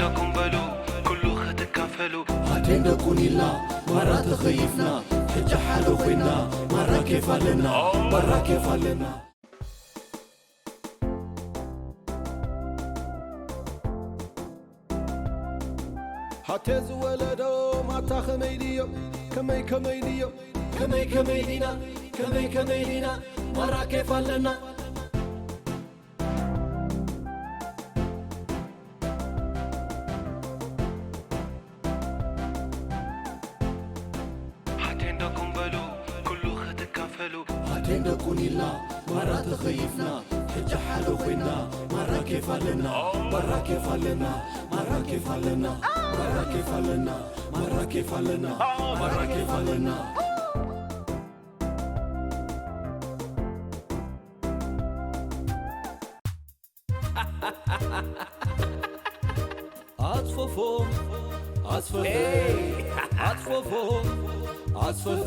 ደኩም በሉ ኩሉ ክትካፈሉ። ኣቴንደ ኩኒልና ማራ ተኸይፍና፣ ሕጂ ሓደ ኮይና ማራ ኬፍ ኣለና፣ ማራ ኬፍ ኣለና። ሃቴ ዝወለዶ ማታ ከመይ ድዮም፣ ከመይ ከመይ ድዮም፣ ከመይ ከመይ ዲና፣ ከመይ ከመይ ዲና፣ ማራ ኬፍ ኣለና። ሃቴንደኩም በሉ ኩሉ ክትካፈሉ። ሃቴንደኩን ኢልና ማራ ተኸይፍና፣ ሕጂ ሓደ ኮይና ማራ ኬፍ ኣለና፣ ማራ ኬፍ ኣለና፣ ማራ ኬፍ ኣለና፣ ማራ ኬፍ ኣለና፣ ማራ ኬፍ ኣለና፣ ማራ ኬፍ ኣለና። ኣጽፈፎም ኣጽፈፈ ኣጽፈፎም ኣጽፈፈ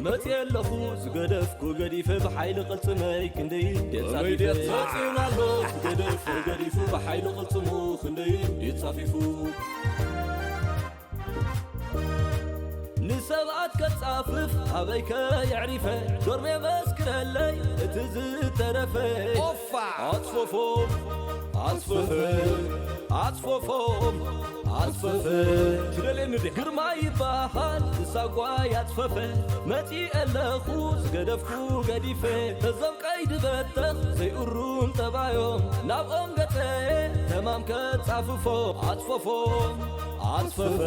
መጽየ ኣለኹ ዝገደፍኩ ገዲፈ ብሓይሊ ቅልጽመይ ክንደይ ደጻፊፈ መጽዩን ኣሎ ዝገደፍኩ ገዲፉ ብሓይሊ ቅልጽሙ ክንደይ ደጻፊፉ ንሰብኣት ከጻፍፍ ኣበይከ የዕሪፈ ዶርሜ መስክረለይ እቲ ዝተረፈ ኦፋ ኣጽፈፎም ኣጽፈፈ ኣጽፈፎም ኣጽፈፈ ትደልየኒ ዲኻ ግርማ ይበሃል ንሳጓ ያጽፈፈ መጺ ኣለኹ ዝገደፍኩ ገዲፈ እዞም ቀይዲ በተኽ ዘይእሩም ጠባዮም ናብኦም ገጸ ተማም ከጻፍፎ ኣጽፈፎም ኣጽፈፈ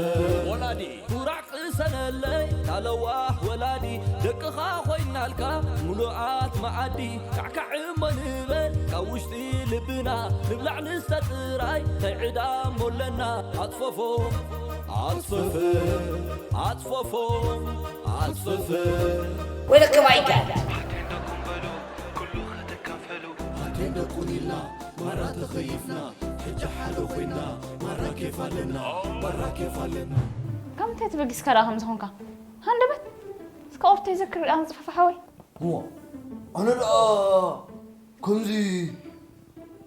ወላዲ ኩራዕ ቅሰነለይ ታለዋህ ወላዲ ደቅኻ ኮይናልካ ሙሉኣት መዓዲ ካዕካዕ እሞ ንበል ካብ ውሽጢ ልብና ንብላዕ ንስተ ጥራይ ከይዕዳሞ ኣለና ኣጽፈፎ ኣጽፈፈ ኣጽፈፎ ኣጽፈፈ ወይለከ ባይጋል ኣቴንደኩም በሉ ኩሉ ክትካፈሉ ኣቴንደኩን ኢልና ማራ ተኸይፍና ሕጂ ሓደ ኮይና ማራ ኬፍ ኣለና ማራ ኬፍ ኣለና ካብ ምንታይ ተበጊስካ ደኣ ከምዚ ኾንካ? ሃንደበት እስከ ኦርተይ ዘክር ኣንጽፈፈ ሓወይ እሞ ኣነ ደኣ ከምዚ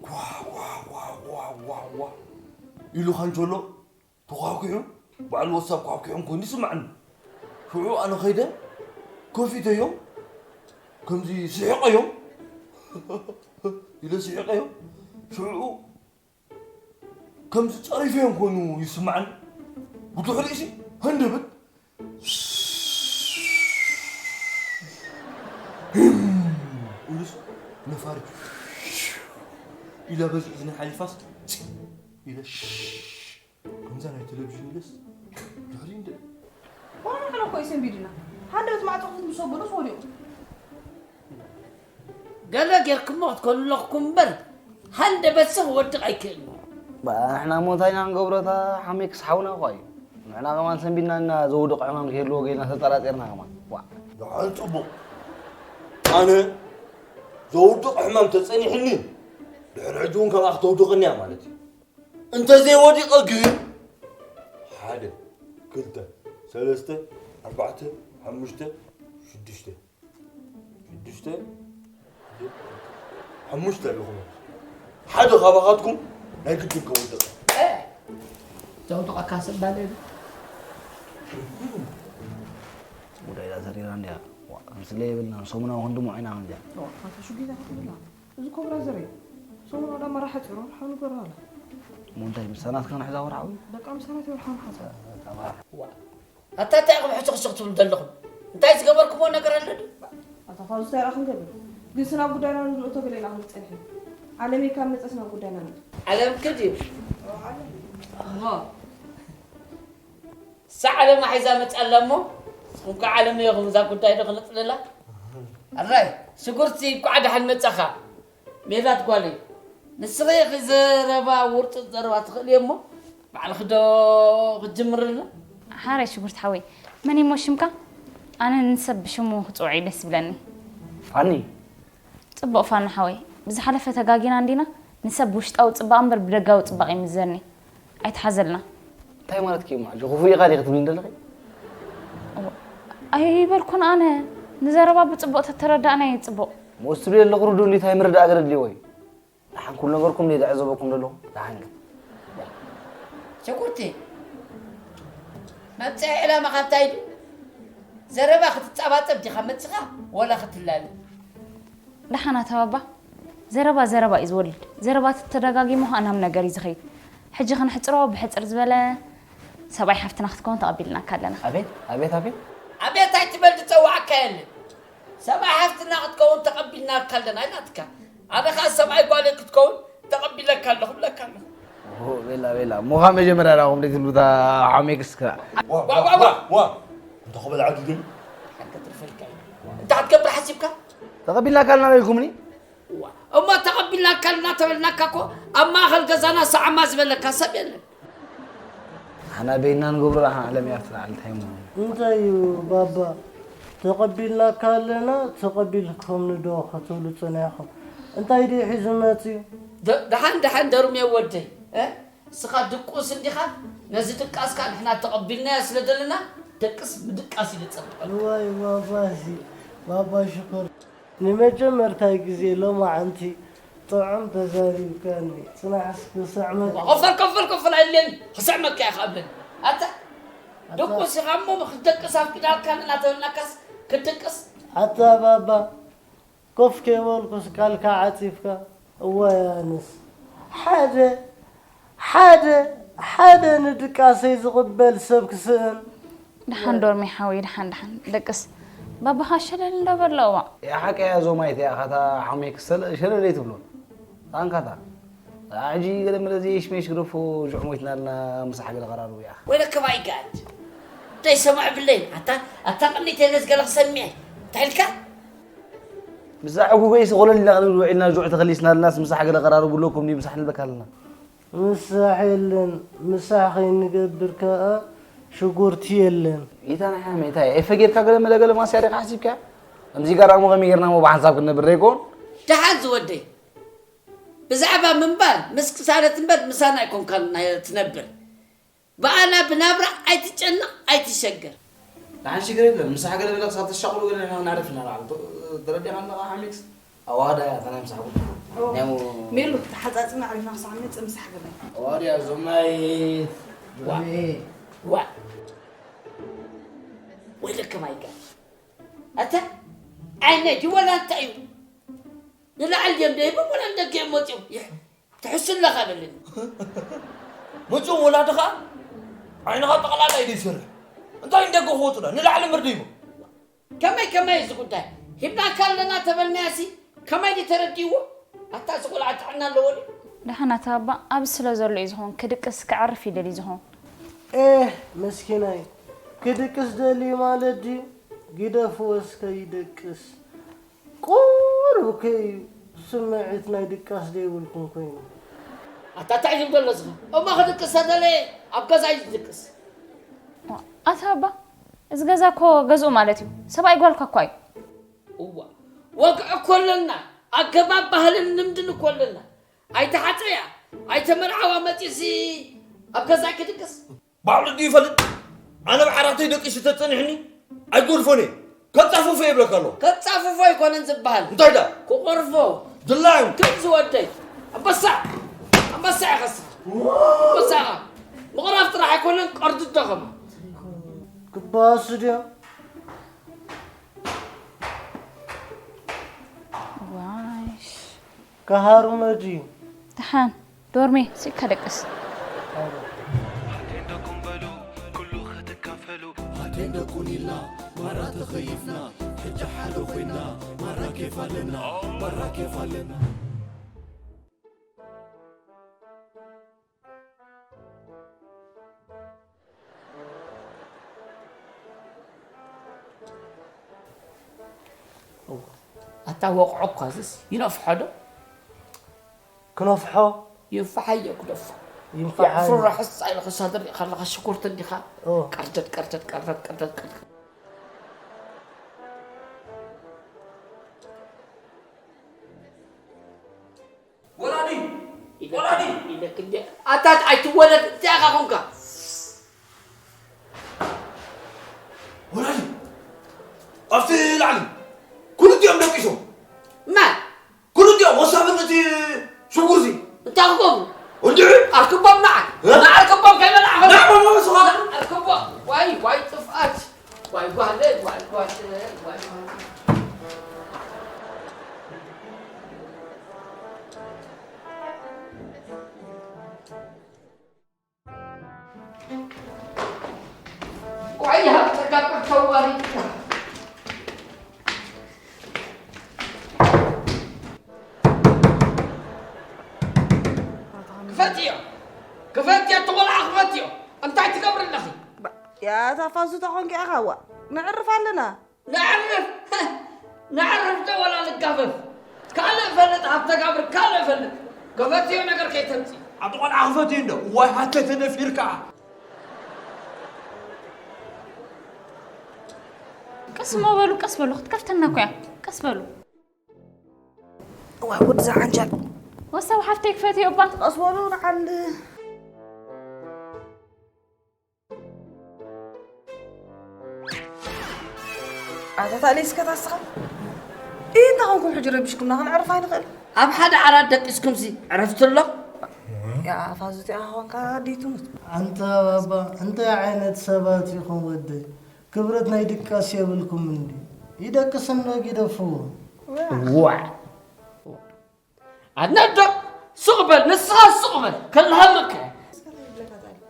ኳ ኳ ኳ ኳ ኳ ኳ ኢሉ ካንቸሎ ተኳኩሑ በዓል ወሳብ ኳኩሖም ኮይኑ ይስማዕኒ ሽዑ ኣነ ኸይደ ከፊተዮም ከምዚ ስሒቐዮም ኢለ ስሒቐዮም ሽዑ ከምዚ ጸሪፈዮም ኮይኑ ይስማዕኒ ብድሕሪኡ ሲ ሃንደበት ኢሉስ ነፋሪት ኢላ በዚ እዝኒ ሓሊፋስ ኢለ ከምዛ ናይ ቴሌቪዥን ኢለስ ድሕሪ እንደ ዋና ንሕና እኮ እዩ ሰንቢድና። ሃንደበት ማዕጾ ክትምሶ በሉስ ወዲቑ። ገለ ጌርኩሞ ክትኮኑ ኣለኹም እምበር ሃንደበት ሰብ ክወድቕ ኣይክእልን እዩ። ንሕና እሞ እንታይ ኢና ክንገብሮ እታ ሓመይ ክስሓውና እኳ እዩ። ንሕና ከማን ሰንቢድና እና ዘውድቕ ሕማም ከይህልዎ ገይርና ተጠራጢርና ከማን። ዋእ። ደሓን ጽቡቕ። ኣነ ዘውድቕ ሕማም ተጸኒሕኒ ድሕሪ ሕጂ እውን ከምኣ ክተውድቐኒ እያ ማለት እዩ። እንተዘይወዲቐ ግን ሓደ፣ ክልተ፣ ሰለስተ፣ ኣርባዕተ፣ ሓሙሽተ፣ ሽዱሽተ፣ ሽዱሽተ፣ ሓሙሽተ ኣለኹም። ሓደ ካባኻትኩም ናይ ግድን ከውድቕ። ዘውድቐካ ሰብ ባለ ዶ? ጉዳይ እዛ ተሪራ እንድያ። ዋ፣ ምስለ የብልናን። ሰሙናዊ ክንድምዖ ኢና እንድያ። ዋ፣ ኣታ ሽጉይታ ክትብላ። እዚ ኮብራ ዘረይ ሰሙን ወዳ መራ ሓፂሩ ሓኑ ገራ ኣላ እሞ እንታይ ምሳናት ከነሕዛ ወርሓዊ በቃ ምሳናት ወርሓዊ ሓዛ ዋ ኣታ እንታይ ኢኹም ሕስኽስኽ ትብሉ ዘለኹም እንታይ ዝገበርኩሞ ነገር ኣሎ ዶ ኣታ ካብዚ እንታይ ራእኹም ገብል ግን ስናብ ጉዳይና ንዝእቶ ገለ ኢና ክንፀንሕ ኣለመይ ካብ መፀስ ናብ ጉዳይና ንእቶ ዓለም ክድ እዩ እሞ ሳዕ ዓለማ ሒዛ መጻ ኣላ እሞ ንስኹም ከ ዓለም ኢኹም እዛ ጉዳይ ዶ ክነጽልላ ኣራይ ስጉርቲ እንኳዕ ደሓን መጻኻ ሜላት ጓለይ ንስኺ ኢኺ ዘረባ ውርጡጥ ዘረባ ትኽእሊ እሞ ባዕልኺ ዶ ክትጅምርልና ሓራይ ሽጉርቲ ሓወይ መን እሞ ሽምካ ኣነ ንሰብ ብሽሙ ክጽውዕ እዩ ደስ ዝብለኒ ፋኒ ጽቡቕ ፋኒ ሓወይ ብዝሓለፈ ተጋጊና እንዲና ንሰብ ብውሽጣዊ ጽባቕ እምበር ብደጋዊ ጽባቕ ይምዘን እዩ ኣይትሓዘልና እንታይ ማለት ክዩ ማዕጆ ክፉእ ኢኻ ዲኺ ትብሊ እንደለኺ ኣይበልኩን ኣነ ንዘረባ ብጽቡቕ ተተረዳእናዮ ጽቡቕ ሞስ ትብሊ ኣለኹ ርዱ እንዲታይ ምርዳእ ገረድሊ ወይ ደሓን ኩሉ ነገርኩም እንደ ዝዕዘበኩም ዘለኹ ደሓን ግን ሽጉርቲ፣ መምፅኢ ዕላማኻ እንታይ ድዩ? ዘረባ ክትፃባፀብ ዲኻ መፅኻ ወላ ክትላለ? ደሓና ተባባ። ዘረባ ዘረባ እዩ ዝወልድ። ዘረባ ተተደጋጊሙ ኸዓ ናብ ነገር እዩ ዝኸይድ። ሕጂ ክንሕፅሮ ብሕፅር ዝበለ ሰብኣይ ሓፍትና ክትከውን ተቐቢልናካ ኣለና። ኣቤት ኣቤት ኣቤት። ኣቤት ኣይትበል ዝፀዋዕካ የለን። ሰብኣይ ሓፍትና ክትከውን ተቐቢልናካ ኣለና ኢላትካ። ኣነ ኸዓ ሰብኣይ ጓለይ ክትከውን ተቐቢለካ ኣለኹ ብለካ ኣለኹ። ቤላ ቤላ ሞኻ መጀመርያ ዳኹም ደይ ትብሉታ ሓሜክስ ክራ ዋ ዋ ዋ ዋ እንተ ኸበል ዓጊገኝ ሓንተ ትርፈልካ እዩ። እንታይ ክትገብር ሓሲብካ? ተቐቢልናካ ኣለና ኢልኩምኒ እሞ ተቐቢልናካ ኣለና ተበልናካ እኮ ኣብ ማእኸል ገዛና ሰዓማ ዝበለካ ሰብ የለን። ኣና በይና ንገብሮ ኣና ዓለም እያ ትለዓል እንታይ እሞ እንታይ እዩ ባባ ተቐቢልናካ ኣለና ተቐቢልኩም ንዶ ክትብሉ ጸኒሕኩም እንታይ ድዩ ሒዙ መጽዩ ደ- ደሓን ደሓን ደርሜ ወደይ እ? እስኻ ድቁስ እንዲኻ ነዚ ድቃስካ ንሕና ተቐቢልናዮ ስለ ዘለና ደቅስ ምድቃስ እዩ ዝጸብቐ እዋይ ባባ እዚ ባባ ሽኮር ንመጀመርታይ ግዜ ሎማዓንቲ ጥዑም ተዛሪብካኒ ጽናሕስ ክስዕመካ ኮፈል ኮፈል ኮፈል ኣይለን ክስዕመካ እየ ከብለን ኣታ ደቁስ ኢኻ እሞ ክትደቅስ ኣፍቂዳልካ እናተበልናካስ ክትድቅስ ኣታ ባባ ኮፍ ከይበልኩስ ቃልካ ዓጺፍካ እዋይ ኣነስ ሓደ ሓደ ሓደ ንድቃሰይ ዝቕበል ሰብ ክስእን ደሓን ዶርሜ ሓወይ ደሓን ደሓን ደቅስ ባባኻ ሸለል እንዶ በሎ እዋ ሓቀያ ዞማይት እያ ካታ ሓሜክስ ሸለል ዘይትብሎ ኣንካታ ሕጂ ገለ መለ ዘየሽሜሽ ግደፎ ዥዕ ሞይትና ኣለና ምሳሕ ገለ ቀራርቡ እያ ወይለከ ባይ ጋድ እንታይ ሰማዕ ብለይ ኣታ ኣታ ቅኒት የለስ ገለ ክሰሚዐ እንታይ ኢልካ ምሳሕ እኮ ገይስ ኾለል ኢና ክንብል ውዒልና ዥዕ ተኸሊስና ኣለናስ ምሳሕ ገለ ቀራርቡ ኣለኩም ድዩ ምሳሕ ንልበካ ኣለና ምሳሕ የለን ምሳሕ ከይንገብር ከኣ ሽጉርቲ የለን ጌታ ናይ ሓመይ እንታይ ኤፈ ጌርካ ገለ መለ ገለ ማስያ ዲኻ ሓሲብካ ከምዚ ጋር ኣሞ ከመይ ጌርና ሞ ብሓንሳብ ክንነብር ዘይኮን ደሓን ዝወደይ ብዛዕባ ምንባር ምስ ቅሳነት እምበር ምሳና ኣይኮንካን ናይ- ትነብር ብኣና ብናብራ ኣይትጨነቕ ኣይትሸገር ደሓን ሽግር የለን ምሳሕ ገለ በላ ክሳብ ተሻቕሉ ገለ ንሕና ናዕርፍ ኢና በዓል ተረዲኻ ኣለኻ ሓሚክስ ኣዋዳ እያ እታ ናይ ምሳሕ ጉዳይ ናይ ሞ- ሜሉ ተሓፃፅና ዓሪፍና ክሳዕ መፅእ ምሳሕ ገለ ኣዋዳ እያ እዞም ናይ ሎሚ ዋ ወይለከ ማይጋ ኣታ ዓይነ ጅወላ እንታይ እዩ ንላዕሊ ድዮም ደይቦም ወላ ንደገ እዮም ወፂኦም ይሕ ትሕሱ ኣለኻ በለኒ መፅኦም ወላድኻ ዓይንኻ ጠቕላላ እዩ ዘይሰርሕ እንታይ ንደገ ክወፁና ንላዕሊ ምርድይቦ ከመይ ከመይ እዚ ጉዳይ ሂብናካ ኣለና ተበልናያሲ ከመይ ድዩ ተረዲእዎ ኣታ እዚ ቆልዓ ጥዕና ኣለዎ ድዩ ደሓን ኣታ ኣባ ኣብዚ ስለ ዘሎ እዩ ዝኸውን ክድቅስ ክዕርፍ ይደልዩ ዝኸውን ኤህ መስኪናይ ክድቅስ ደልዩ ማለት ድዩ ግደፍዎ እስከ ይደቅስ ቁሩብ ከዩ ስምዒት ናይ ድቃስ ዘይብልኩም ኮይኑ ኣታ እንታይ ዝብል ዘሎ ዝኸ እሞ ክድቅስ ተደለየ ኣብ ገዛ እዩ ዝድቅስ ኣታ ኣባ እዚ ገዛ እኮ ገዝኡ ማለት እዩ ሰብኣይ ጓልካ እኳ እዩ እዋ ወግዒ እኮ ኣለና ኣገባብ ባህልን ልምድን እኮ ኣለና ኣይተሓፀያ ኣይተመርዓዋ መፂሲ ኣብ ገዛ ክድቅስ ባዕሉ ድዩ ይፈልጥ ኣነ ብዓራተይ ደቂሱ ተፀኒሕኒ ኣይጎድፎን እየ ከፃፉፎ ይብለካ ኣሎ ከፃፍፎ ኣይኮነን ዝበሃል እንታይ ዳ ክቆርፎ ድላዩ ትም ዝወደይ ኣንበሳ ኣንበሳ ኢኸስ ኣንበሳ ኢኻ ምቕራፍ ጥራሕ ኣይኮነን ቀርዲ ደኸማ ክባሱ ድዮም ዋይ ከሃሩመ ድዩ ደሓን ዶርሜ ስኢካ ደቅስ ኣቴንደኩም በሉ ኩሉ ክትካፈሉ ኣቴንደኩን ኢልና ማራ ተኸይፍና ሕጂ ሓደ ኮይና ማራ ኬፍ ኣለና ማራ ኬፍ ኣለና ኣታ ወቕዖ እኳ ዝስ ይነፍሖ ዶ ክነፍሖ ይንፍሓዮ ክደፎ ይንፍሓዮ። ፍሮ ሕሳ ኢለ ክሳድር ኢኻ ኣለኻ ሽኮርት እንዲኻ ኦ። ቀርደድ ቀርደድ ቀርደድ ቀርደድ ቀርደድ ወላዲ ወላዲ ኢለክ እንዲ ኣታት ኣይትወለድ እንታይ ኢኻ ኾንካ ወላዲ ኣብቲ ላዕሊ ኩልቲኦም ደቂሶም ማን ኩልቲኦም ወሳብን እቲ ሽጉርቲ እንታይ ክገብሩ እንድዒ! ኣርክቦም ንዓ! እ? ንዓ ኣርክቦም ከይበላዕኹም! ንዓ መመሱ ኸዓ! ኣርክቦም! ዋይ፣ ዋይ ጥፍኣት! ዋይ ጓለይ፣ ዋይ ጓለይ፣ ዋይ ጓለይ! ቆይ፣ ሃብተ ካብ ተዋሪድካ። ክፈትዮ፣ ክፈትዮ፣ እቲ ቆልዓ ክፈትዮ። እንታይ ትገብሪ ኣለኺ? ያ፣ እታ ፋዙ ተኾንኪ ኢኻ፣ ዋ። ነዕርፍ ኣለና። ነዕርፍ፣ ነዕርፍ ዶ ወላ ንጋፈፍ? ካልእ እፈልጥ፣ ሃብተ ጋብር፣ ካልእ እፈልጥ። ክፈትዮ ነገር ከይተምፂ። ኣቲ ቆልዓ ክፈትዮ እንዶ። ዋይ፣ ሃተ ተደፊርካ። ቀስ እሞ በሉ፣ ቀስ በሉ፣ ክትከፍተና እኮ እያ። ቀስ በሉ። እዋይ፣ ጉድ፣ እዛ ዓንጃል። ወሰብ ሓፍተይ ክፈትዮ እባ። ቀስ በሉ፣ ንዓል። ኣታ ታሌ እስከ ታስኻ። እንታይ ኾንኩም ሕጂ ረቢሽኩምና፣ ክንዕርፍ ኣይንኽእል። ኣብ ሓደ ዓራት ደቂስኩምሲ ዕረፍቲ ኣሎ? ያ ፋዙ እቲኣ ኾንካ ኣዴ ትሙት። ኣንታ ባባ፣ እንታይ ዓይነት ሰባት ኢኹም ወደይ? ክብረት ናይ ድቃስ የብልኩም እንዲ። ይደቅስ እንዶ ግደፍዎ። ዋዕ። ኣነዶ ሱቕ በል፣ ንስኻ ሱቕ በል፣ ከልሃመካ።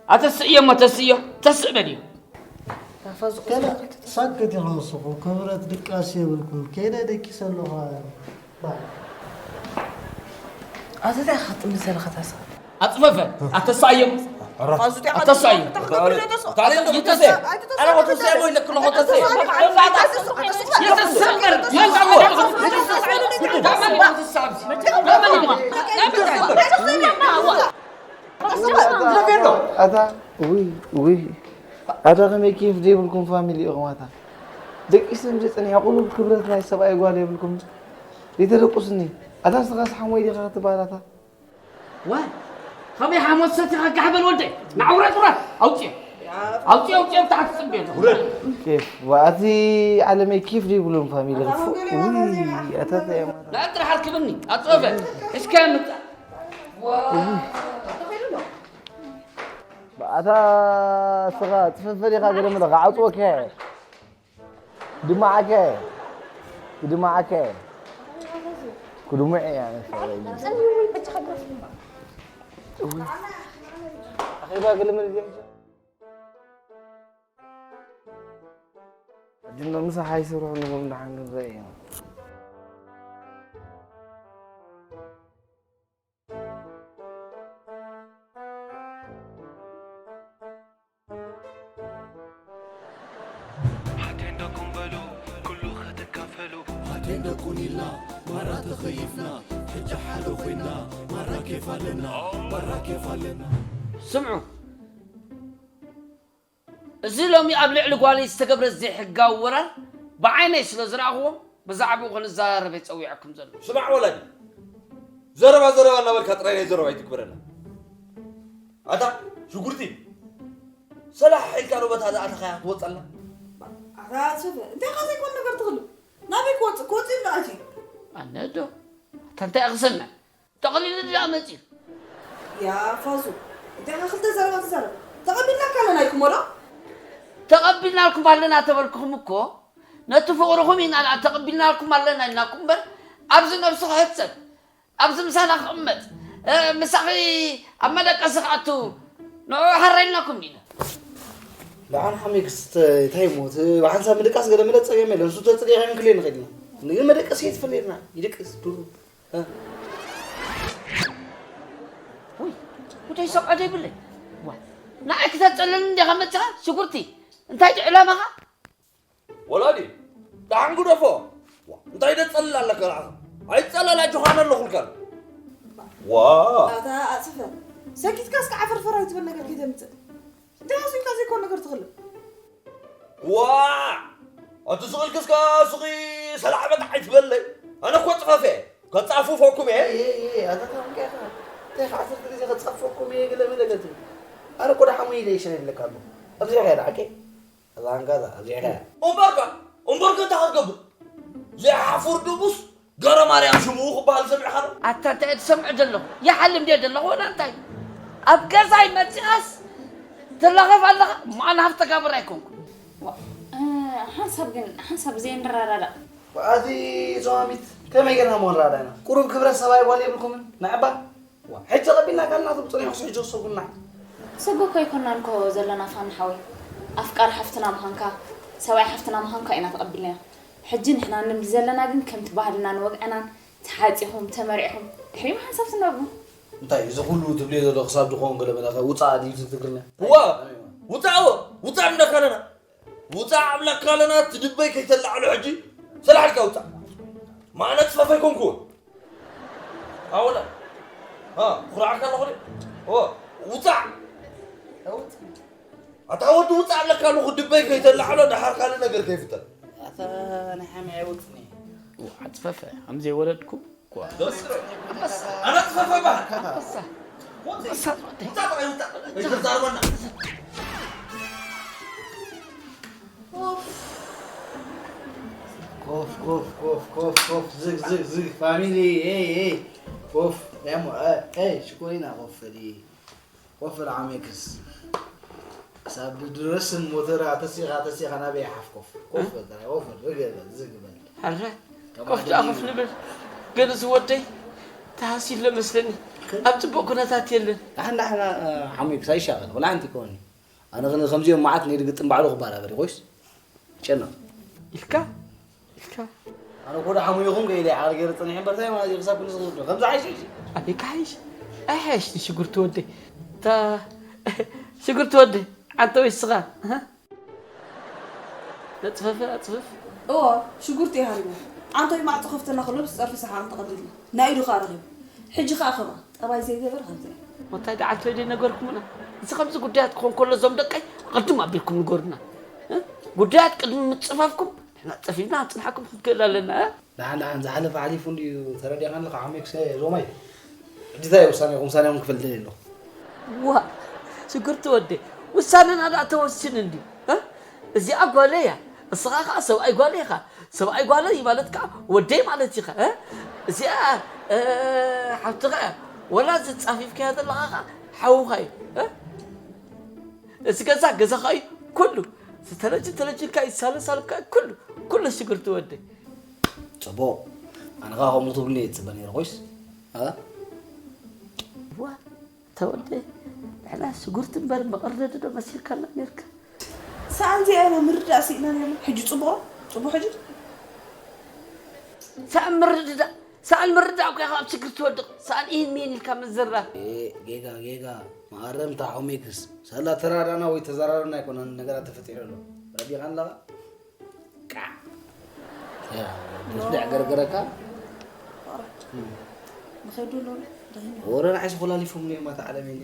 ኣተስእዮ እሞ ተስእዮ፣ ተስእ በል እዩ። ገለ ሳክት ኢኹም ንስኹም፣ ክብረት ድቃስ የብልኩም። ከይደ ደቂሰ ኣለኹ። ኣታ እንታይ ክትጥምት ዘለኻ ታስኻ? ኣጽፈፈ፣ ኣተሳእዮ። ኣታ ሰው። ታዲያ ይተሰ። ኣረ፣ ወተሰ ወይ ለክሎ ወተሰ። ይተሰ። ኣታ፣ ውይ፣ ውይ። ኣታ ከመይ ኬፍ ዘይብልኩም ፋሚሊ ኢኹም ኣታ። ደቂስም ዝጽንሕ ቁሩብ ክብረት ናይ ሰብኣይ ጓል የብልኩም። ይተደቁስኒ። ኣታ ንስኻስ ሓሞይ ዲኻ ክትበሃል ኣታ? ዋይ፣ ከመይ ሓሞት ሰቲኻ ጋሕ በል ወደይ። ንዓ ውረድ፣ ውረድ። ኣውፅዮ። ኣውፅዮ፣ ኣውፅዮ፣ ብታሕቲ ፅበዮ። ውረድ። ኬፍ፣ ዋ፣ ኣቲ ዓለመይ ኬፍ ዘይብሎም ፋሚሊ ክፉእ። ውይ፣ ኣታ እንታይ እዮም ኣታ? ንዓ ጥራሕ ኣርክብኒ። ኣፅበበ። እስከ ምፃ። ዋይ፣ ተኺሉ ኣሎ። ኣታ ስኻ ፅፈፈ ዲኻ ገለ ምለኻ ዓፅወካ። ድማዓከ፣ ድማዓከ። ክድሙዕ እያ ነሳ። ኣኼባ ገለ መለ ድያ? ሕጂ እንዶ ምሳሕ ኣይሰርሑ ንጎም ደሓን ክንርኢ ኢና። ሓቴንዶ ኩምበሉ ኩሉ ክትካፈሉ። ሓቴንዶ ኩን ኢልና ማራ ተኸይፍና፣ ሕጂ ሓደ ኮይና ማራ ኬፍ ኣለና፣ ማራ ኬፍ ኣለና። ስምዑ፣ እዚ ሎሚ ኣብ ልዕሊ ጓለይ ዝተገብረ ዘይሕጋዊ ወራር ብዓይነይ ስለ ዝረኣኽዎ፣ ብዛዕባኡ ክንዘራረብ እየ ጸዊዐኩም ዘለኹ። ስማዕ ወላዲ፣ ዘረባ ዘረባ እናበልካ ጥራይ ናይ ዘረባ ኣይትግበረና። ኣታ ሽጉርቲ፣ ሰላሕ ኢልካ ዶ በታ ዝኣተኻያ ክትወጸላ? ኣታ ኣሰፈ፣ እንታይ ኢኻ ዘይኮን ነገር ትኽልም? ናበይ ክወጽእ? ክወጽእ ኢሉ ኣትዩ። ኣነ ዶ? ኣታ እንታይ ኢኻ ክሰምዕ? ጠቕሊሉ ድኣ መጺኡ። ያ ፋዙ፣ እንታይ ኢኻ ክልተ ዘረባ ትዛረብ? ተቐቢልናካ ኣለና ኢልኩሞ ዶ? ተቐቢልናልኩም ኣለና ተበልኩኹም እኮ፣ ነቲ ፍቕርኹም ኢና ደኣ ተቐቢልናልኩም ኣለና ኢልናኩም እምበር፣ ኣብዚ ነብስኻ ሕጸብ፣ ኣብዚ ምሳና ክቕመጥ፣ እ፣ ምሳኺ ኣብ መደቀሲ ክኣቱ፣ ንዑ ሃራ ኢልናኩም ኢና። ደሓን ሓሚክስ ተ-፣ እንታይ እሞ፣ እቲ ብሓንሳብ ምድቃስ ገለ ምለ ጸገም የለን። እሱ ተጽሊኻ ይንክል ንኽእል ኢና። ንግን መደቀሲ እየ ትፈልየና። ይድቅስ፣ ዱሩ። እ። ውይ፣ ጉዳይ ሰብዓ ዘይብለይ። ዋ፣ ንዓይ ክተጸልለኒ እንዲኻ መጺኻ? ሽጉርቲ፣ እንታይ እዩ ዕላማኻ? ወላዲ፣ ደሓን ግደፎ። ዋ፣ እንታይ ደጸልል ኣለካ ንዓኻ? ኣይጸለል፣ ኣጆኻ ኣነ ኣለኹልካ። ዋ። ኣታ ኣጽፈ፣ ሰኪትካ እስከ ዓፈርፈር ኣይትበል ነገር ከይተምጽእ። እንታይ ኣስቢልካ ዘይኮን ነገር ትኽልም? ዋ! ኣቲ ስቕ ኢልኪ እስካ ሱቒ ሰላዕ በጣዕ ኣይትበለይ። ኣነ እኮ ጽፈፈ፣ ከጻፍፈኩም እየ። እየ፣ እየ፣ ኣታ ታንቀኻ። እንታይ ከ ዓሰርተ ግዜ ከጻፍፈኩም እየ፣ ገለ መለ ገለ። ኣነ እኮ ደሓሙ ኢለ ይሸነ ይብለካ ኣሎ። ኣብዚ ኸያ ደዓከ? ኣዛ ኣንጋዛ፣ ኣብዚ ኸያ። እምበርካ፣ እምበርካ እንታይ ክትገብር? ዘይሓፍር ድቡስ ገረ ማርያም ሽሙ ክበሃል ሰሚዕካ ዶ? ኣታ እንታይ እየ ትሰምዕ ዘለኹ? ይሓልም ድየ ዘለኹ ወላ እንታይ? ኣብ ገዛይ መጺኣስ ትላኸፍ ኣለኻ? ማን ሃፍተ ጋብር ኣይኮንኩ። ዋ፣ እ፣ ሓንሳብ ግን፣ ሓንሳብ ዘይንረዳዳእ። ኣቲ ዞማሚት፣ ከመይ ጌርና እሞ ንረዳዳእና? ቁሩብ ክብረት ሰብኣይ ጓል የብልኩምን? ንዕባ? ዋ፣ ሕጂ ተቐቢልና ካልናቱ ብጽኑሕ ክስሕጆ ሰጉና። ሰጎ እኮ ኣይኮናን እኮ ዘለና ፋና ሓወይ። ኣፍቃሪ ሓፍትና ምዃንካ፣ ሰብኣይ ሓፍትና ምዃንካ ኢና ተቐቢልና። ሕጂ ንሕና እንብል ዘለና ግን ከምቲ ባህልናን ወግዕናን ተሓጺኹም፣ ተመሪዕኹም፣ ድሕሪኡ ሓንሳብ ትነብሩ። እንታይ እዚ ኩሉ ትብልዮ ዘሎ ክሳብ ድኾን ገለ መለ ውጻእ ድዩ እቲ ትግርኛ? እዋ፣ ውጻእ፣ እዎ፣ ውጻእ ንብለካ ኣለና። ውጻእ ኣብለካ ኣለና፣ ትድበይ ከይተላዕሎ ሕጂ ሰላሕ ኢልካ ውጻእ። ማዕነ ጽፈፍ ኣይኮንኩ። ኣወላ። አ፣ ኩራዕካ ኣለኹ። ኦ፣ ውጻእ። ኣታ ወዲ ውጻእ ኣለካ ኣለኹ፣ ድበይ ከይተላዕሎ ደሓር ካልእ ነገር ከይፍጠር። ኣታ ናይ ሓመይ ኣይወጽእን እየ። ዋ፣ ጽፈፍ፣ ከም ዘይወለድኩ። ኳ። ኣነ ጽፈፍ በሃል። ኮፍ፣ ኮፍ፣ ኮፍ፣ ኮፍ፣ ኮፍ፣ ዝግ፣ ዝግ፣ ዝግ፣ ፋሚሊ፣ ኤይ፣ ኤይ፣ ኮፍ፣ ያሞ፣ ኤይ፣ ሽኮሪና፣ ኮፍ፣ በሊ፣ ኮፍ፣ በል፣ ዓሜክስ። ክሳብ ድረስ ሞተር ኣተሲኻ፣ ኣተሲኻ ናበይ ሓፍ፣ ኮፍ፣ ኮፍ፣ በል፣ ኮፍ፣ በል፣ ርግእ፣ በል፣ ዝግ፣ በል። ኣረ፣ ከማን ኮፍ ደኣ ድዩ? ኮፍ ንብል። ግን እዚ ወደይ ተሃሲሉ መስለኒ። ኣብ ጽቡቕ ኩነታት የለን። ደሓን፣ ደሓን፣ እ፣ ዓሜክስ ኣይሻቐል፣ ወላ ሓንቲ ይኮኒ። ኣነ ግን ከምዚኦም መዓት ንኢድ ግጥም ባዕሉ ክበራበር ይኾይስ? ጨና። ኢልካ? ኢልካ? ኣነ እኮ ደሓሙ ይኹን ከይደ ዓቕሊ ገይረ ጸኒሐ እምበር፣ እንታይ ማለት እዩ? ክሳብ ክንዲ ዝኽብዶ። ከምዚ ሓይሽ፣ ሓይሽ። ኣይ፣ ክሓይሽ? ኣይሓይሽ፣ ሽጉርቲ ወደይ። እታ ሽጉርቲ ወደይ፣ ዓንተ ወይ ስኻ? እህ? ነጽፈፈ፣ ኣጽፍፍ። እዎ፣ ሽጉርቲ እዩ ሃሪሙ። ዓንተ ወይ ማዕጾ ከፍተና ከሎ ብዝጸርፊ ሰሓቕ ተቐቢልና። ናይ ኢዱ ከኣ ረኺቡ። ሕጂ ከኣ ከማ፣ ጠባይ ዘይገበር ከምዚ። ወታይ ደዓልቲ ወይ ደይነገርኩምና? እዚ ከምዚ ጉዳያት ክኾን ከሎ እዞም ደቀይ ኣቐድም ኣቢልኩም ንገሩና። እ? ጉዳያት ቅድሚ ምጽፋፍኩም ንሕና ጸፊፍና ኣብ ጽንሓኩም ክንክእል ኣለና። እ? ደሓን ደሓን ዝሓለፈ ሓሊፉ እንድዩ ተረዲእኻ ኣለኻ ዓሚክሰ ዞማይ። ሕጂ እንታይ ውሳኔኹም? ውሳኔኹም ክፈልጥ ደልየ ኣለኹ። ዋ፣ ሽጉርቲ ወደይ፣ ውሳነና ደኣ ተወሲኑ እንድዩ። እ? እዚኣ ጓለይ እያ፣ እስኻ ኸዓ ሰብኣይ ጓለይ ኢኻ። ሰብኣይ ጓለይ ማለት ከኣ ወደይ ማለት ኢኻ፣ እ? እዚኣ፣ እ፣ ሓፍትኻ እያ። ወላ እዚ ጻፊፍካያ ዘለኻ ኸዓ ሓውኻ እዩ፣ እ? እዚ ገዛ ገዛኻ እዩ፣ ኩሉ። እዚ ተለጅን ተለጅንካ እዩ፣ ሳሎን ሳሎንካ እዩ፣ ኩሉ፣ ኩሉ ሽጉርቲ ወደይ። ጽቡቕ። ኣነ ኸዓ ከምኡ ትብልኒ እየ ዝጽበ ነይረ፣ ኮይስ? እ? ዋ፣ ተወልደ፣ ንሕና ሽጉርቲ እምበር መቐርደዲ ዶ መሲልካና ነርካ? ሰኣን እዚኣ ኢና ምርዳእ ስኢና ነርና። ሕጂ ጽቡቕ፣ ጽቡቕ ሕጂ። ሰኣን ምርድዳእ፣ ሰኣን ምርዳእ እኮ ኢኻ ኣብ ሽግር ትወድቕ። ሰኣን ኢሂን ሚሂን ኢልካ ምዝራብ። ኤ፣ ጌጋ፣ ጌጋ። መኣረምታ ሆሜክስ። ሳላ ተራዳና ወይ ተዘራረብና ኣይኮነን ነገራት ተፈጢሩ ኣሎ። ረዲኻ ኣለኻ? ቃዕ። ያ፣ ብስሊዕ ገርገረካ? ንኸይዱ ኣለዉ፣ ደኺምና። ወረ ንዓይስ ኮላሊፎም ነይማ ተዓለመኒ።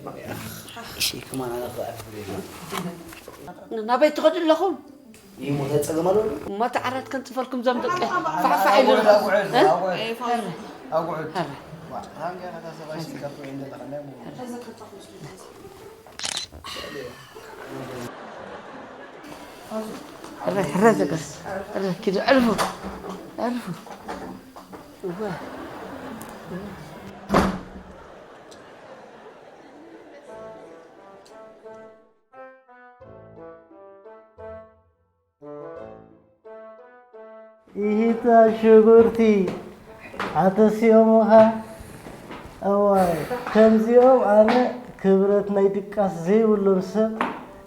እሺ፣ ከማን ኣነ ክኣርፍ ደይማ። ናበይ ትኸዱ ኣለኹም? ይሞ ተጸገም ኣለዉ? እሞ እቲ ዓራት ከንጽፈልኩም ዞም ደቂ ፋሕፋሕ ኢሉ ኣሎ። ኣጉዕድ፣ እ? ኣጉዕድ። ኣጉዕድ። ዋ፣ ሃንገ ከታ ሰብኣይ ሲካቶ እንደለኻ ናይ ሞ። ሕረ፣ ሕረ ዘገር። ሕረ፣ ኪዱ፣ ዕርፉ። ዕርፉ። እወ። ኢሂታ ሽጉርቲ ኣተሲኦሙኻ። እዋይ፣ ከምዚኦም ኣነ ክብረት ናይ ድቃስ ዘይብሎም ሰብ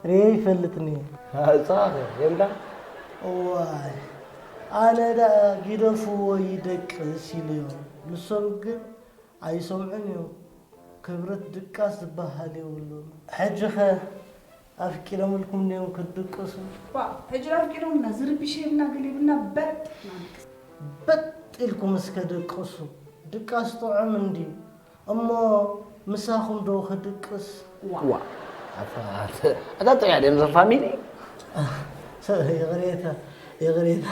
ርእየ ይፈልጥኒ። ኣጻኸ፣ የምዳ? እዋይ፣ ኣነ ደኣ ግደፍዎ ይደቅስ ኢለዮም። ንሶም ግን ኣይሰምዑን እዮም። ክብረት ድቃስ ዝበሃል የብሉን። ሕጂኸ ኣፍቂሮምልኩም ድዮም ክትድቅሱ? ዋ፣ ሕጂ ኣፍቂሮምና ዝርብሽ የብልና፣ ገለ የብልና፣ በጥ ናንቅስ። በጥ ኢልኩም እስከ ደቅሱ። ድቃስ ጥዑም እንድዩ። እሞ ምሳኹም ዶ ክድቅስ? ዋ። ዋ። ኣታ፣ ኣታ፣ ኣታ ጥዑይ ድዮም እዞም ፋሚሊ? ይቕሬታ፣ ይቕሬታ።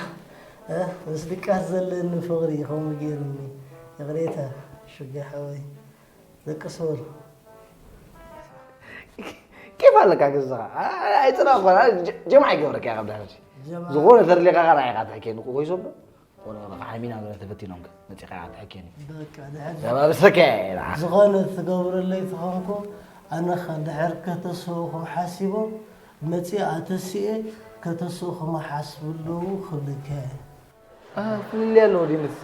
እ፣ ምስ ድቃስ ዘለኒ ፍቕሪ ከምኡ ገይሩኒ። ይቕሬታ፣ ሽጋ ሓወይ። ደቂ ሶል። ኬፍ ኣለካ ገዛኻ። ኣ-፣ ኣይጽናዕኩ፣ ኣ-፣ ጀ-፣ ጀምዓ ይገብረካ እየ ካብ ድሕሪ። ጀምዓ። ዝኾነ ተደሊኻ ኸኣ ንዓኻ ትሕኬኒ እኮ ኮይሶም ዶ? ዝኾነ ኸኣ ሓሚና ገለ ተፈቲኖም ከ መጺኻ ኢኻ ትሕኬኒ። በቃ፣ ድሕሪ ዘባብሰካ እየ፣ ና። ዝኾነ ትገብረለይ ተኾንኩ፣ ኣነኸ ድሕር ከተስእኹም ሓሲቦም መጺእ ኣተሲኤ ከተስእኹም ሓስብሉ ክብልከ። ፍልልያ ኣለዎ ድዩ ንሳ?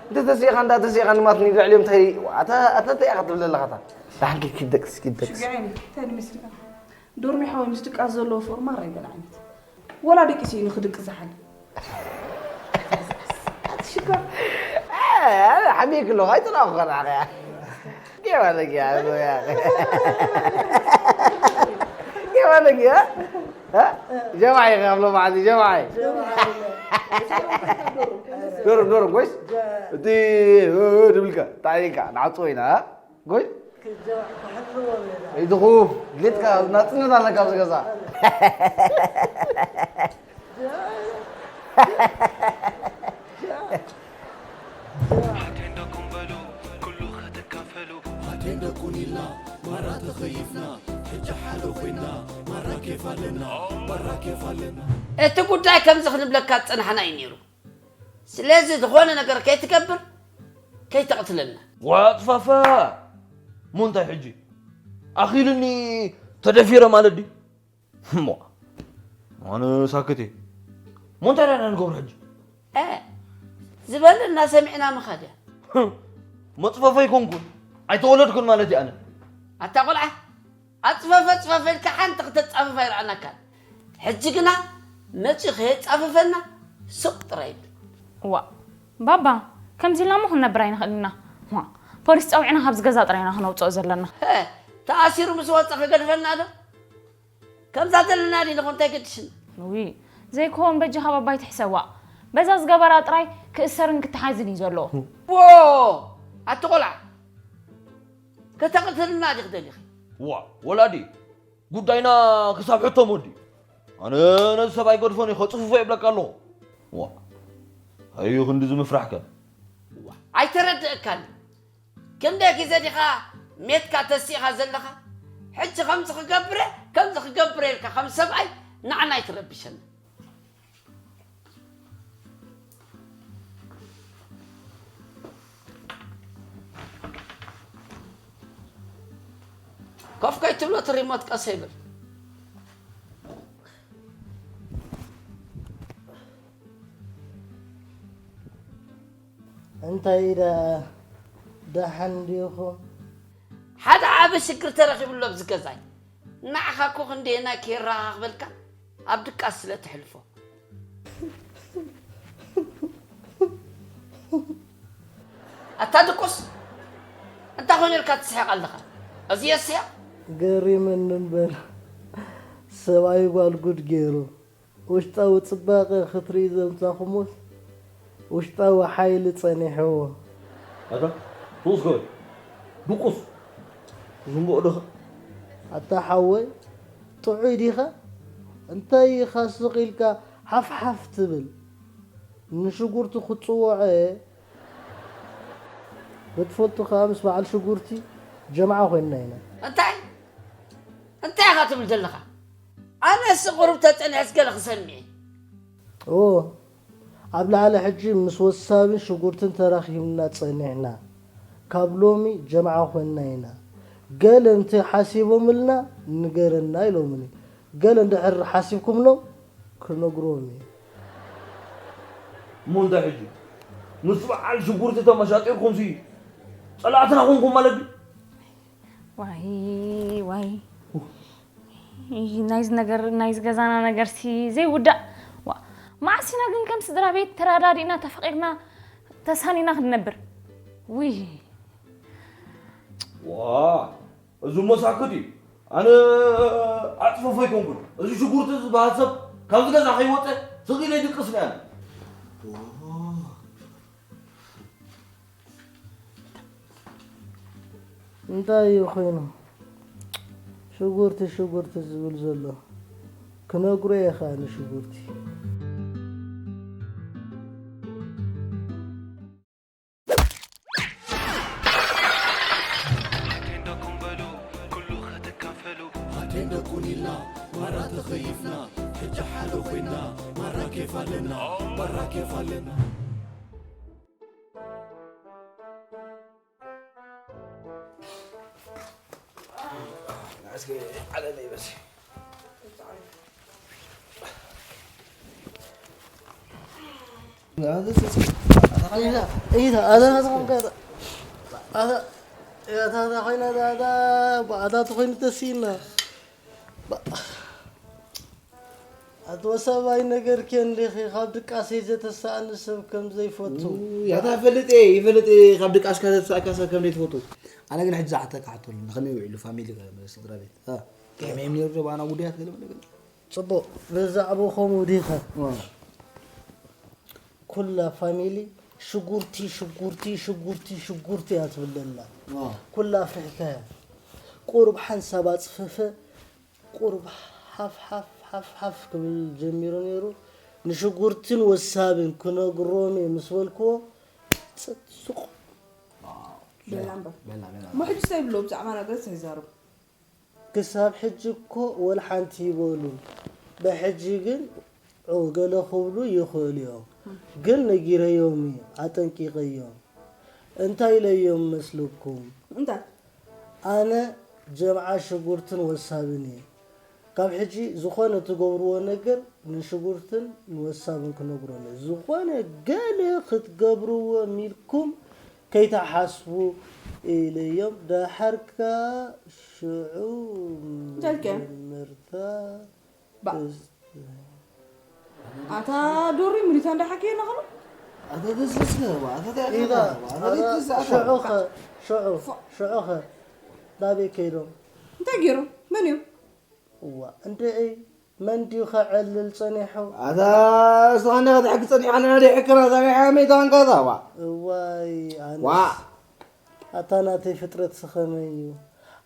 እንተ ተሲእኻ እንዳ ተሲእኻ ንማት ንልዕሊኦም እንታይ ኣታ ኣታ እንታይ ኢኻ ትብል ዘለኻ እታ? ዳሕንኪ ኪደቅስ ኪደቅስ። ሽግዒ እንታይ ንመስልካ? ዶርሚ ሓወይ ምስ ድቃስ ዘለዎ ፍቕሪ ማራ ይበል ዓይነት። ወላ ደቂሱ እዩ ንኽድቅስ ዝሓል። ሽኮር ሓሚክ ኣለኹ ኣይጥላኹ ከናኸያ ጌባለጊያ ጌባለጊያ ጀማዓይ ካብ ሎማዓዚ ጀማዓይ ዶርም ዶርም ጎይስ እቲ ድብልካ ታይካ ንዓፅዎ ኢና ጎይ ኢድኹ ድሌትካ ናፅነት ኣለካ ኣብዚ ገዛ ኣቴንዳኩም በሉ ኩሉ ክትካፈሉ ኣቴንዳኩን ኢልና ማራ ተኸይፍና ሕጂ ሓደ ኮይና ማራ ኬፍ ኣለና ማራ ኬፍ ኣለና እቲ ጉዳይ ከምዚ ክንብለካ ዝጸናሕና እዩ ነይሩ ስለዚ ዝኾነ ነገር ከይትገብር ከይተቕትለና። ዋጥፋፋ እሞ እንታይ ሕጂ ኣኺሉኒ ተደፊረ ማለት ድዩ? እሞ ኣነ ሳክት እየ። እሞ እንታይ ዳና ንገብሮ ሕጂ? እ ዝበለና ሰሚዕና ምኻድ እያ። መፅፈፈ ኣይኮንኩን ኣይተወለድኩን ማለት እየ ኣነ። ኣታ ቆልዓ ኣፅፈፈ ፅፈፈ ኢልካ ሓንቲ ክተፃፍፍ ኣይረኣናካን። ሕጂ ግና መፂኡ ከየፃፍፈና ሱቕ ጥራይ ይብል። ዋእ ባባ ከምዚ ኢልና እሞ ክንነብር ኣይንኽእልን ኢና። ዋእ ፖሊስ ፀዊዕና ካብዚ ገዛ ጥራይ ኢና ክነውፅኦ ዘለና። ሀ ተኣሲሩ ምስ ወፀ ክገድፈና ዶ? ከምዛ ዘለና ዲና እኮ እንታይ ገድሽና። ውይ ዘይኮን በጃኻ ባባ ኣይትሕሰብ ዋእ በዛ ዝገበራ ጥራይ ክእሰርን ክተሓዝን እዩ ዘለዎ። ዎ ኣቲ ቆልዓ ከተቕትልና ዲኺ ደሊኺ። ዋእ ወላዲ ጉዳይና ክሳብ ሕቶ ሞዲ ኣነ ነዚ ሰብ ኣይገድፎን እየ ከፅፍፎ የብለካ ኣለኹ ዋእ ኣዩ ክንድዚ ምፍራሕ ከ ኣይተረድእካን እዩ ክንደይ ግዜ ዲኻ ሜትካ ተሲእኻ ዘለኻ ሕጂ ከምዚ ክገብረ ከምዚ ክገብረ ኢልካ ከም ሰብኣይ ንዓና ኣይትረብሸና ኮፍ ከይትብሎ እቲ ሪሞት ቀስ ይብል እንታይ ደኣ ደሓን ዲኹም? ሓደ ዓቢ ሽግር ተረኺብሉ ኣብዚ ገዛይ። ንዓኻ እኮ ክንደየናይ ከየራኻኽበልካ ኣብ ድቃስ ስለ ተሕልፎ። ኣታ ድቁስ እንታይ ኾይኑልካ ትስሕቕ ኣለኻ? እዚ የስሕቕ? ገሪመኒ እምበር ሰብኣይ ጓል ጉድ ገይሩ። ውሽጣዊ ጽባቐ ክትርኢ ዘምጻኹሞስ ውሽጣዊ ሓይሊ ጸኒሕዎ። ኣታ ትኹስ ግበር ድቁስ ዝንብኦ ዶኸ። ኣታ ሓወይ ጥዑይ ዲኻ? እንታይ ኢኻ ስቕ ኢልካ ሓፍ ሓፍ ትብል? ንሽጉርቲ ክትጽውዖ እየ። በትፈልጡ ከኣ ምስ በዓል ሽጉርቲ ጀምዓ ኮይንና ኢና። እንታይ እንታይ ኢኻ ትብል ዘለኻ? ኣነስ ቁሩብ ተጸኒሐስ ገለ ክሰምዕ እየ። እወ፣ ኣብ ላዕሊ ሕጂ ምስ ወሳብን ሽጉርትን ተራኺብና ጸኒሕና። ካብ ሎሚ ጀምዓ ኮይንና ኢና። ገለ እንተ ሓሲቦምልና ንገረና ኢሎምኒ። ገለ እንድሕር ሓሲብኩምሎም ክነግርዎም እየ። እሞ እንታይ ሕጂ ምስ በዓል ሽጉርቲ ተመሻጢርኩምሲ ጸላእትና ኮንኩም ማለት ድዩ? ዋይ ዋይ ናይዚ ነገር ናይዚ ገዛና ነገርሲ ዘይውዳእ ዋ መዓስ ኢና ግን ከም ስድራ ቤት ተረዳዲእና ተፈቂርና ተሳኒና ክንነብር ውይ ዋ እዚ መሳክት እዩ ኣነ ኣፅፈፎ ኣይኮንኩን እዚ ሽጉርቲ ዝበሃል ሰብ ካብዚ ገዛ ከይወፀ ስቕ ኢለ ይድቅስ ነያለ እንታይ እዩ ኮይኑ ሽጉርቲ ሽጉርቲ ዝብል ዘሎ ክነግሮ እየ ከዓ ንሽጉርቲ ኣቴንዳ ኩን ኢልና ማራ ተኸይፍና ሕጂ ሓደ ኮይና ማራ ኬፍ ኣለና ማራ ኬፍ ኣለና እስኪ ዓለለይ በሲ። إذا إذا هذا هذا هذا هذا هذا خوينا هذا هذا خوينا تسينا. ኣቶ ሰብኣይ ነገርኪ እንዲኺ ካብ ድቃሰይ ዘተሳእኒ ሰብ ከም ዘይፈቱ። ያታ ፈልጥ እየ ይፈልጥ እየ ካብ ድቃስካ ዘተሳእካ ሰብ ከም ዘይትፈቱ። ኣነ ግን ሕጂ ዝሓተካ ሕቶ ኣሎ ንኸመይ ውዒሉ ፋሚሊ ስድራ ቤት ከመይ ነይሩ ዶ ባና ጉዳያት ገለ መለ ገለ። ጽቡቕ ብዛዕባ ከምኡ ዲኸ ኩላ ፋሚሊ ሽጉርቲ ሽጉርቲ ሽጉርቲ ሽጉርቲ እያ ትብለና። ኩላ ኣፍሪሕካያ ቁሩብ ሓንሳብ ኣፅፈፈ ቁሩብ ሓፍ ሓፍ ሓፍ ሓፍ ክብል ጀሚሩ ነይሩ። ንሽጉርትን ወሳብን ክነግሮም እየ ምስ በልክዎ ፅቅ ሱቕ። በላ እምበር እሞ ሕጂ እንታይ ይብሎ ብዛዕባ ነገር እንታይ ይዛረቡ? ክሳብ ሕጂ እኮ ወላ ሓንቲ ይበሉን ብሕጂ ግን ዑ ገለ ክብሉ ይኽእሉ እዮም ግን ነጊረዮም እየ ኣጠንቂቐዮም እንታይ ኢለዮም መስለኩም እንታይ ኣነ ጀምዓ ሽጉርትን ወሳብን እየ ካብ ሕጂ ዝኾነ ትገብርዎ ነገር ንሽጉርትን ንወሳብን ክነግሮም እየ ዝኾነ ገለ ክትገብርዎ ሚልኩም ከይትሓስቡ ኢለዮም ደሓር ከኣ ሽዑ እንታይ ኢልካዮ? ምርታ ባ ኣታ ዶሪ ምሪታ እንዳሓከየ ናኸሎ ኣታ ደስስከ ኣታ ኢዛ ኣታ ሽዑኸ ሽዑ ሽዑኸ ናበይ ከይዶም እንታይ ገይሮም መን እዮም እዋ እንድዒ መን ድዩ ከዕልል ጸኒሑ? ኣታ እስኻ እንዳ ክትሕግ ጸኒሕካ ኣለና ደይ ሕክና ዛጋ ሓመይ ታንካ ዛዋ። እዋይ ኣነስ ኣታ ናተይ ፍጥረት ስኸመይ እዩ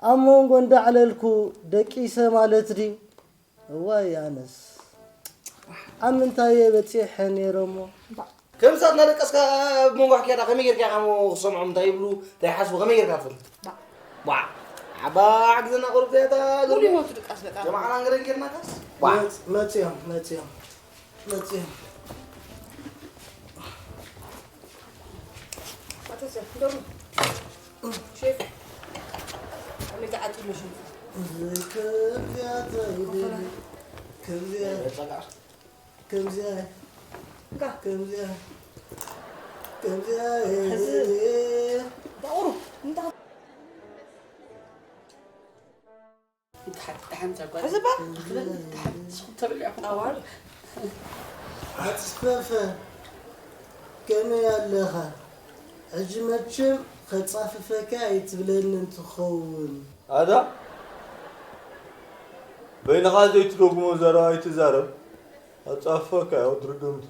ኣብ መንጎ እንዳዕለልኩ ደቂሰ ማለት ድዩ? እዋይ ኣነስ ኣብ ምንታይ እየ በጺሐ ነይረ እሞ? ከምዚ እናደቀስካ ኣብ መንጎ ኣሕክያታ ከመይ ጌርካ ኢኻ ክሰምዖም እንታይ ይብሉ እንታይ ይሓስቡ ከመይ ጌርካ ትፈልጥ ቧዕ ዓባ ሓግዘና ቁሩብ ዘያታ ሙሉ ህይወቱ ድቃስ በቃ ጀማዓና እንግረን ጌርናካስ ቧዕ መጽ- መጽዮም መጽዮም መጽዮም ኣተሰ ዶሩ ሼፍ ኣመይ ተዓጢሉ ሼፍ ከምዚያ ተይደሊ ከምዚያ ከምዚኣ ከምዚኣ ከምዚኣ ቁሩብ ሕዝባ ተብልዕኹም ኣዋር ኣፅፈፈ ከመይ ኣለኻ ሕጂ መቸም ከፃፍፈካ ኣይትብለንን ትኸውን ኣዳ በይንኻ ዘይትደግሞ ዘረባ ኣይትዛረብ ኣጻፈካ ያው ድርግምቲ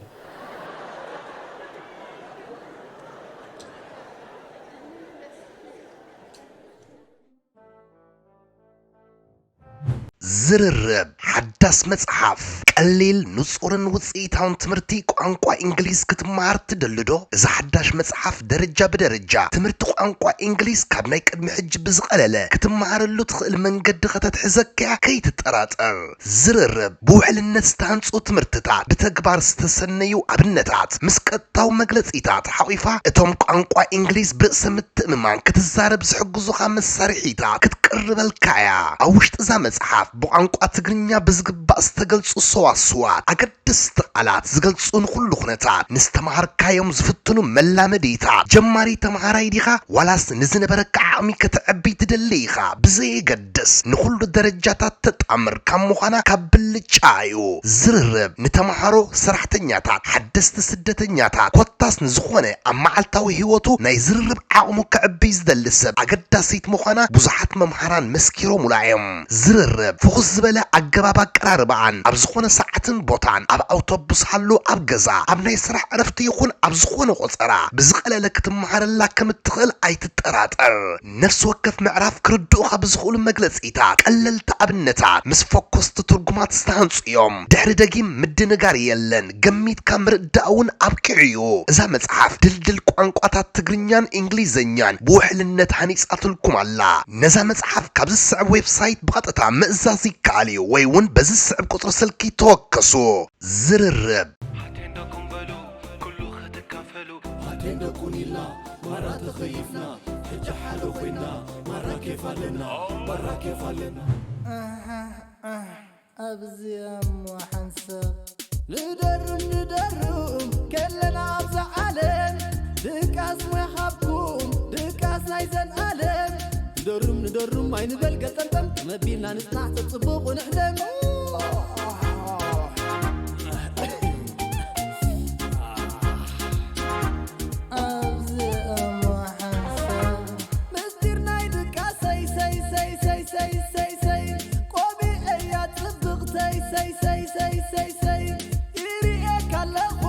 ዝርርብ ሓዳስ መጽሓፍ ቀሊል ንጹርን ውጽኢታውን ትምህርቲ ቋንቋ እንግሊዝ ክትመሃር ትደሊ ዶ? እዛ ሓዳሽ መጽሓፍ ደረጃ ብደረጃ ትምህርቲ ቋንቋ እንግሊዝ ካብ ናይ ቅድሚ ሕጂ ብዝቐለለ ክትመሃረሉ ትኽእል መንገዲ ከተትሕዘካያ ከይትጠራጠር። ዝርርብ ብውሕልነት ዝተሃንጹ ትምህርትታት፣ ብተግባር ዝተሰነዩ ኣብነታት፣ ምስ ቀጥታዊ መግለጺታት ሓቑፋ እቶም ቋንቋ እንግሊዝ ብርእሰ ምትእምማን ክትዛረብ ዝሕግዙኻ መሳርሒታት ክትቅርበልካ እያ። ኣብ ውሽጢ እዛ መጽሓፍ ብቋንቋ ትግርኛ ብዝግባእ ዝተገልጹ ሰዋስዋት፣ ኣገደስቲ ቃላት ዝገልጹ ንኹሉ ኩነታት፣ ንዝተምሃርካዮም ዝፍትኑ መላመዲታት፣ ጀማሪ ተምሃራይ ዲኻ ዋላስ ንዝነበረካ ዓቕሚ ከተዕቢ ትደሊ ኢኻ ብዘየገድስ ንኹሉ ደረጃታት ተጣምር ካብ ምዃና ካብ ብልጫ እዩ። ዝርርብ ንተምሃሮ፣ ሰራሕተኛታት፣ ሓደስቲ ስደተኛታት ኮታስ ንዝኾነ ኣብ መዓልታዊ ህይወቱ ናይ ዝርርብ ዓቕሙ ከዕብይ ዝደሊ ሰብ ኣገዳሲት ምዃና ብዙሓት መምሃራን መስኪሮሙላ እዮም። ዝርርብ ፍኹስ ዝበለ ኣገባብ ኣቀራርባኣን ኣብ ዝኾነ ሰዓትን ቦታን ኣብ ኣውቶቡስ ሃሉ ኣብ ገዛ ኣብ ናይ ስራሕ ዕረፍቲ ይኹን ኣብ ዝኾነ ቆጸራ ብዝቐለለ ክትመሃረላ ከም እትኽእል ኣይትጠራጠር። ነፍሲ ወከፍ ምዕራፍ ክርድኡኻ ብዝኽእሉ መግለጺታት፣ ቀለልቲ ኣብነታት፣ ምስ ፈኮስቲ ትርጉማት ዝተሃንጹ እዮም። ድሕሪ ደጊም ምድንጋር የለን፣ ገሚትካ ምርዳእ እውን ኣብቂዑ እዩ። እዛ መጽሓፍ ድልድል ቋንቋታት ትግርኛን እንግሊዝኛን ብውሕልነት ሃኒጻትልኩም ኣላ። ነዛ መጽሓፍ ካብ ዝስዕብ ዌብሳይት ብቐጥታ ምእዛዝ ይከኣል እዩ ወይ እውን በዚ ዝስዕብ ቁጽሪ ስልኪ ተወከሱ። ዝርርብ። ሓቴንዶ ኩን በሉ ኩሉ ክትካፈሉ ሓቴንዶ ኩን ኢልና ማራ ተኸይፍና ሕጂ ሓደ ኮይና ማራ ኬፍ ኣለና ማራ ኬፍ ኣለና ኣብዚ እሞ ሓንሳብ ንደርም ንደርም ከለና ኣብዛ ዓለም ድቃስ ሞይ ሃብኩም ድቃስ ናይ ዘንኣለም ንደርም ንደርም ኣይንበል ገጠምጠም መቢልና ንጽናዕ ተጽብቑ ንሕለም ኣብዚ እሞ ሓንሳብ ምስጢር ናይ ድቃሰይ ሰይ ሰይ ሰይ ሰይ ሰይ ሰይ ቆቢዐያ ጽብቕተይ ሰይ ሰይ ሰይ ሰይ ሰይ ይርእየካ ኣለኹ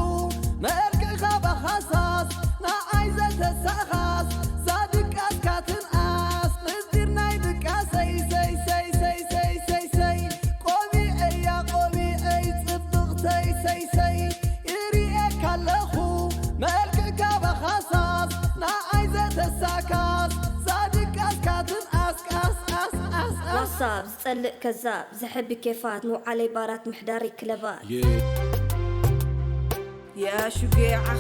መልክዕኻ ባኻሳስ ንዓይ ዘተሳኻስ ዛድቃስካ ትንኣስ ምስጢር ናይ ድቃሰይ ሰይ ሰይ ሰይ ሰይ ሰይ ሰይ ቆቢዐያ ቆቢዐይ ጽብቕተይ ሰይ ሰይ ይርእየካ ኣለኹ መልክዕካ ባኻሳስ ንዓይ ዘተሳካስ ዛድቃስካ ትንኣስ ቃስ ቃስ ቃስ ቃስ ዋሳብ ዝጸልእ ከዛብ ዘሕቢ ኬፋት ምውዓለይ ባራት ምሕዳሪ ክለባት Yeah, يا شقيعة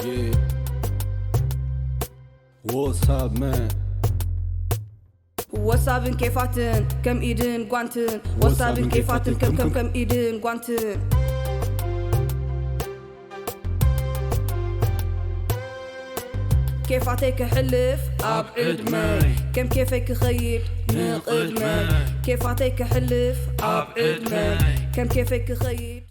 yeah. What's up, man? ወሳብን ኬፋትን ከም ኢድን ጓንትን ወሳብን ኬፋትን ከም ከም ከም ኢድን ጓንትን ኬፋተይ ክሕልፍ ኣብ ዕድመይ ከም ኬፈይ ክኸይድ ንቕድመይ ኬፋተይ ክሕልፍ ኣብ ዕድመይ ከም ኬፈይ ክኸይድ